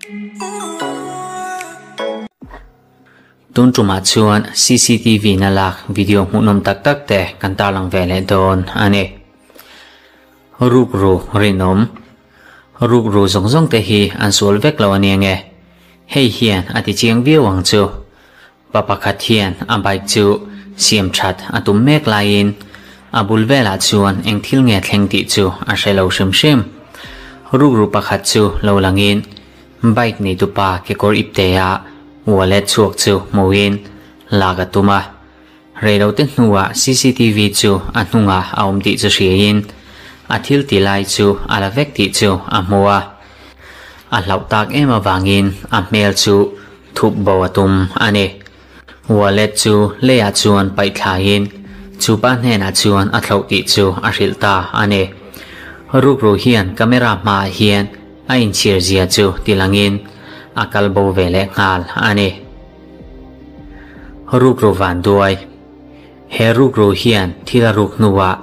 Tun tumah chuan cctv na lak video hmuhnawm tak tak te kan tarlang ve leh dawn a ni. Rukru rinawm. Rukru zawng zawng te hi an sual vek lo a nia nge. Hei hian a ti chiang viau ang chu. Pa pakhat hian a bike chu siam that a tum mek laiin a bul velah chuan eng thil nge thleng tih chu a hre lo hrim hrim. Rukru pakhat chu lo langin bike neitupa kekawr iptea wallet chhuak chu hmuhin lak a tum a. Reilote hnuah cctv chu a hnungah a awm tih chu hriain a thil ti lai chu a la vek tih chu a hmu a. A hlauh tak em avangin a hmel chu thup bo a tum a ni. Wallet chu leiah chuan paih thlaiin chu pa hnenah chuan a thlauh tih chu a hrilh ta a ni. Rukru hian camera hmaah hian a inchhir zia chu tilangin a kal bo ve leh nghal a ni. Rukru van duai. He rukru hian thil a ruk hnuah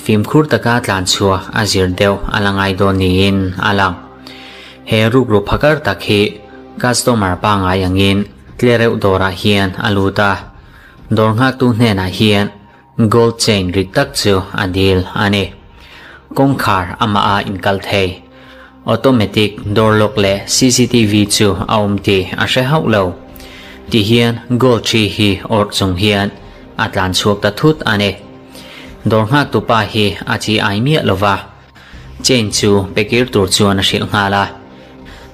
fimkhur taka tlan chhuah a zir deuh a la ngai dawn niin a lang. He rukru phakar tak hi customer pangngai angin tlereuh dawrah hian a lut a, dawr nghaktu hnenah hian gold chain rit tak chu a dil a ni. Kawngkhar amah a inkal thei. Automatic door lock leh cctv chu a awm tih a hre hauh lo. Ti hian gold thi hi awrh chung hian a tlan chhuak ta thut a ni. Dawr nghaktu pa hi a chi ai miah lo va, chain chu pe kir tur chuan a hrilh nghal a.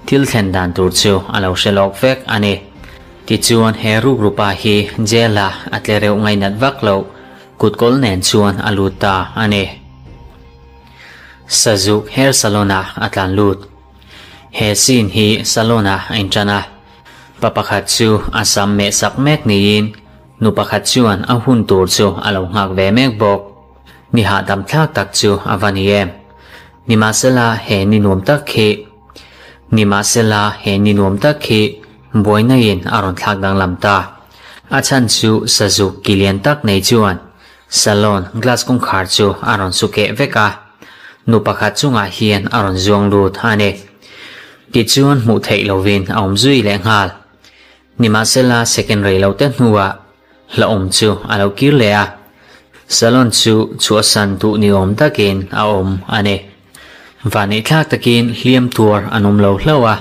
Thil thlen dan tur chu a lo hre lawk vek a ni. Tichuan he rukru pa hi jail ah a tle reuh ngainat vak loh kutkawl nen chuan a lut ta a ni. Sazuk hair salon ah a tlan lut. He scene hi salon ah a intan a, pa pakhat chu a sam meh sak mek niin nu pakhat chuan a hun tur chu a lo nghak ve mek bawk. Ni hahdam thlak tak chu a va ni em. Nimahsela he ni nuam tak khi Nimahsela he ni nuam tak khi buaina in a rawn thlak danglam ta. A chhan chu sazuk ki lian tak nei chuan Salon glass kawngkhar chu a rawn su keh vek a, nu pakhat chungah hian a rawn zuang lut a ni. Tichuan hmuh theih lovin a awm zui leh nghal. Nimahsela second rei lo te hnuah hlauhawm chu a lo kir leh a, salon chu chhuahsan duh ni awm takin a awm a ni. Vaneihthlak takin hliam tuar an awm lo hlauh a,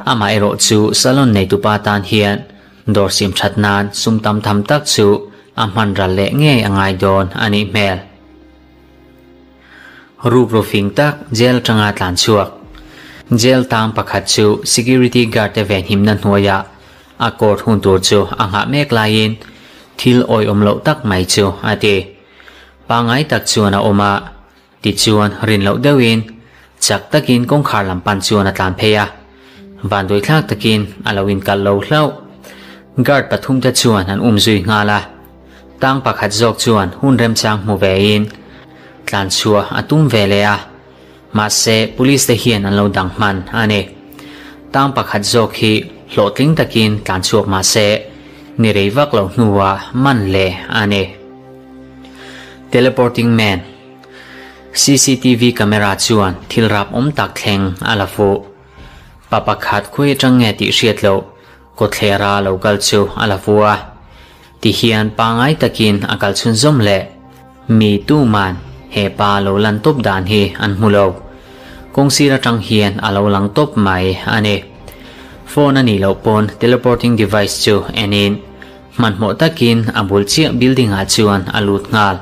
amaherawh chu salon neitupa tan hian Dawr sim that nan sum tam tham tak chu a hman ral leh ngei a ngai dawn a nih hmel. Rukru fing tak jail atanga tlan chhuak. Jail tang pakhat chu security guard te venhimna hnuaiah a court hun tur chu a nghah mek laiin thil awihawm loh tak mai chu a ti. Pangngai tak chuan a awm a, Tichuan, rin loh deuhin, chak takin kawngkhar lam pan chuan a tlan phei a. Vanduaithlak takin a lo inkalh lo hlauh. Guard pathumte chuan an um zui nghal a. Tang pakhat zawk chuan hun remchang hmu vein tlan chhuah a tum ve leh a. Mahse, police te hian an lo dang hman a ni. Tang pakhat zawk hi hlawhtling takin tlan chhuak mahse, ni rei vak lo hnuah man leh a ni. Teleporting Man. Cctv camera chuan thil rap awm tak thleng a la fuh. Pa pakhat khawi atang nge tih hriat loh kawthlera lo kal chu a la fu a. Tihian pangai takin a kal chhunzawm leh. Mi tuman he pa lo lan tawp dan hi an hmu lo. Kawngsir atang hian a lo lang tawp mai a ni. Phone a nih loh pawn teleporting device chu enin Hmanhmawh takin a bul chiah building ah chuan a lut nghal.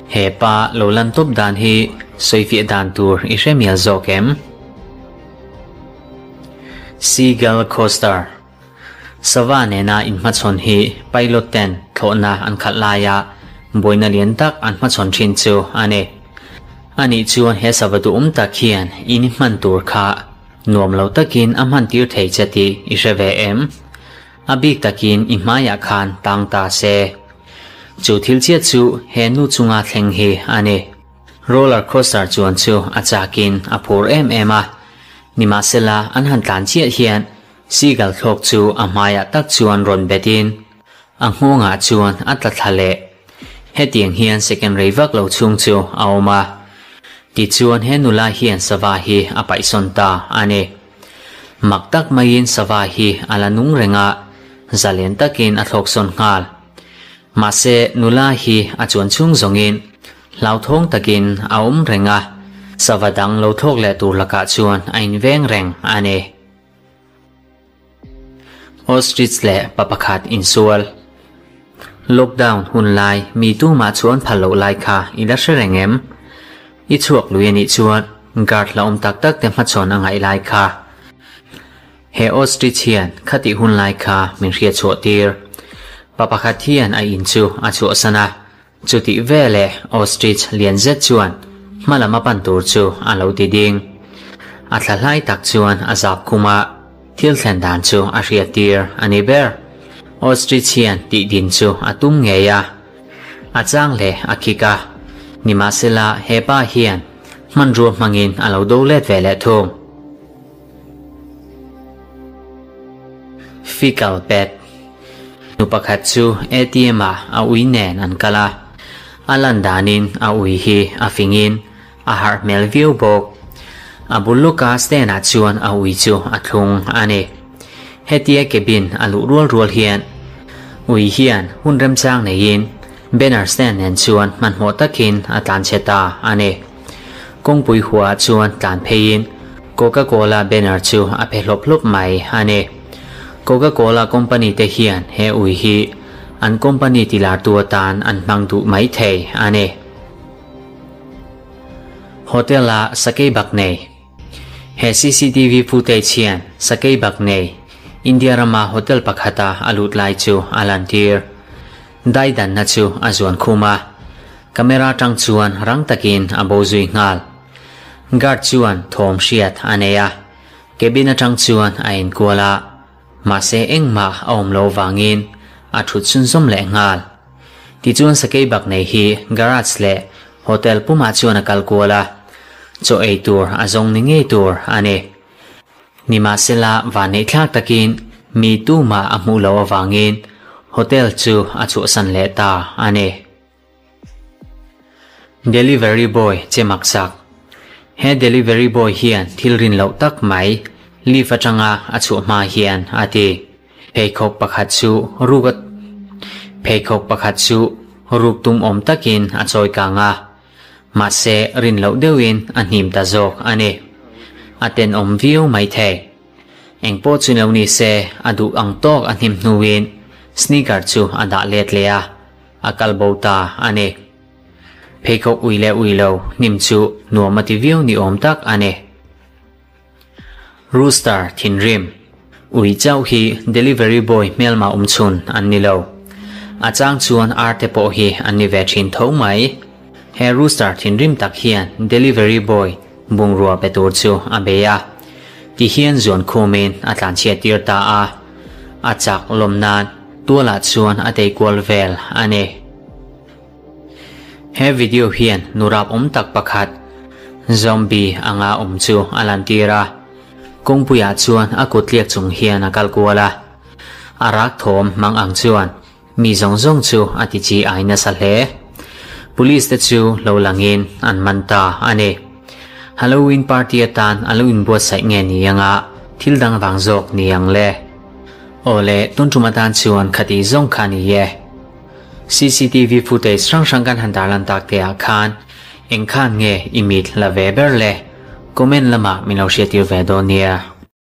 He pa lo lan tawp dan hi sawifiah dan tur i hre mial zawk em? Seagull Coaster Sava nena inhmachhawn hi pilot ten thlawhna an khalh laia buaina lian tak an hmachhawn thin chu a ni. Anih chuan he sava duhawm tak hian in hman tur kha nuam lo takin a hman tir thei che tih i hre ve em? A bik takin i hmaiah khan tang ta se. Chu thil chiat chu he nu chunga thleng hi a ni. Roller coaster chuan chu a chakin a phur em em a. Nimahsela an han tlan chiah hian seagull thlawk chu a hmaiah tak chuan rawn betin a nghawngah chuan a tla thla leh. Hetiang hian second rei vak lo chhung chu a awm a. Tichuan he nula hian sava hi a paihsawn ta a ni. Mak tak maiin sava hi a la nung reng a, zalen takin a thlawk sawn nghal. Mahse, nula hi a chuan chhung zawngin hlauthawng takin a awm reng a, sava dang lo thlawk leh tur lakah chuan a inveng reng a ni. Ostrich leh pa pakhat insual. Lockdown hun lai mi tumah chuan phal loh lai kha i la hre reng em? I chhuak lui a nih chuan guard hlauhawm tak tak te hmachhawn a ngaih lai kha. He ostrich hian khatih hun lai kha min hriat chhuah tir. Pa pakhat hian a in chu a chhuahsan a, Chutih veleh ostrich lian zet chuan hma lam a pan tur chu a lo ti ding. A thla hlai tak chuan a zap khum a, thil thlen dan chu a hriat tir a ni ber. Ostrich hian tih din chu a tum ngei a, a chang leh a khik a, nimahsela he pa hian hmanrua hmangin a lo do let ve leh thung. Fecal pet. Nu pakhat chu ATM ah a ui nen an kal a, a lan danin a ui hi a fingin a harh hmel viau bawk. A bul lawka stand ah chuan a ui chu a thlung a ni. Hetia cabin a luh rual rual hian ui hian hun remchang neiin banner stand nen chuan hmanhmawh takin a tlan chhe ta a ni. Kawngpui huaah chuan tlan pheiin Coca-Cola banner chu a phe hlawp hlawp mai a ni. Coca-Cola company te hian he ui hi an company tilartu atan an hmang duh mai thei a ni. Hotel-a sakei bak nei. He cctv footage hian sakei bak nei India rama hotel pakhata a lut lai chu a lantir. Daidanna chu a zuan khum a, camera tang chuan rang takin a bo zui nghal. Guard chuan thawm hriat a nei a, cabin atang chuan a enkual a, mahse engmah a awm loh vangin a thut chhunzawm leh nghal. Tichuan sakei bak nei hi garage leh hotel pumah chuan a kal kual a, chaw ei tur a zawng ni ngei tur a ni. Nimahsela vanneih thlak takin mi tumah a hmuh loh avangin hotel chu a chhuahsan leh ta a ni. Delivery boy che maksak. He delivery boy hian thil rin loh tak mai lift atanga a chhuah hma hian a ti. Pheikhawk pakhat chu ruk a Pheikhawk pakhat chu ruk tum awm takin a chawi kang a. Mahse, rin loh deuhin a hnim ta zawk a ni. A tenawm viau mai thei. Eng pawh chu lo ni se, a duh ang tawk a hnim hnuin sneaker chu a dah let leh a, a kal bo ta a ni. Pheikhawk ui leh ui lo hnim chu nuam a ti viau ni awm tak a ni. Rooster thinrim. Ui chauh hi delivery boy hmelma awm chhun an ni lo. A chang chuan ar te pawh hi an ni ve thin tho mai. He rooster thinrim tak hian delivery boy bungrua pe tur chu a bei a. Ti hian zuan khumin a tlanchhiat tir ta a. A chak lawm nan tualah chuan a tei kual vel a ni. He video hian nurap awm tak pakhat zombie anga awm chu a lantir a, kawngpuiah chuan a kut tliak chung hian a kal kual a, a rak thawm hmang ang chuan mi zawng zawng chu a ti chi ai nasa hle. Police te chu lo langin an man ta a ni. Halloween party atan a lo inbuatsaih nge ni anga thil dang vang zawk ni ang le. Aw le, tun tum atan chuan khati zawng kha ni e. Cctv footage hrang hrang kan han tarlan tak te ah khan eng khan nge i mit la ve ber le? Comment lamah min lo hriattir ve dawn nia.